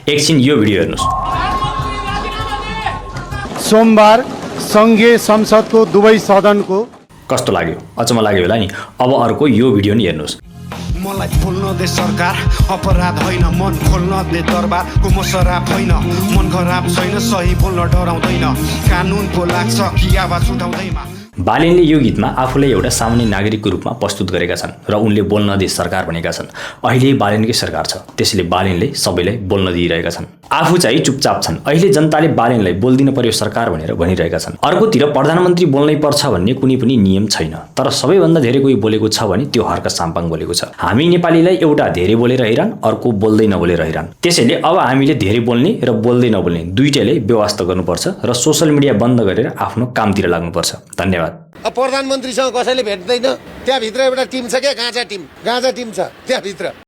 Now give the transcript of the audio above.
एकछिन यो भिडियो हेर्नुहोस्। सोमबार सङ्घीय संसदको दुवै सदनको कस्तो लाग्यो? अचम्म लाग्यो होला नि। अब अर्को यो भिडियो नि हेर्नुहोस्। मलाई बोल्न दे सरकार, अपराध होइन मन खोल्न दे दरबारको म शराब होइन, मन खराब छैन सही बोल्न डराउँदैन, कानुनको लाग्छ कि आवाज उठाउँदैमा। बालेनले यो गीतमा आफूलाई एउटा सामान्य नागरिकको रूपमा प्रस्तुत गरेका छन् र उनले बोल्न दे सरकार भनेका छन्। अहिले बालेनकै सरकार छ, त्यसैले बालेनले सबैलाई बोल्न दिइरहेका छन्। आफू चाहिँ चुपचाप छन्। अहिले जनताले बालेनलाई बोल्दिन पर्यो सरकार भनेर भनिरहेका छन्। अर्कोतिर प्रधानमन्त्री बोल्नै पर्छ भन्ने कुनै पनि नियम छैन, तर सबैभन्दा धेरै कोही बोलेको छ भने त्यो हर्क साम्पाङ बोलेको छ। हामी नेपालीलाई एउटा धेरै बोलेर हैरान, अर्को बोल्दै नबोलेर हैरान। त्यसैले अब हामीले धेरै बोल्ने र बोल्दै नबोल्ने दुईटैले व्यवस्था गर्नुपर्छ र सोशल मिडिया बन्द गरेर आफ्नो कामतिर लाग्नुपर्छ। धन्यवाद। प्रधानमन्त्रीसँग कसैले भेट्दैन, त्यहाँभित्र एउटा टिम छ क्या, गाँजा टिम छ त्यहाँभित्र।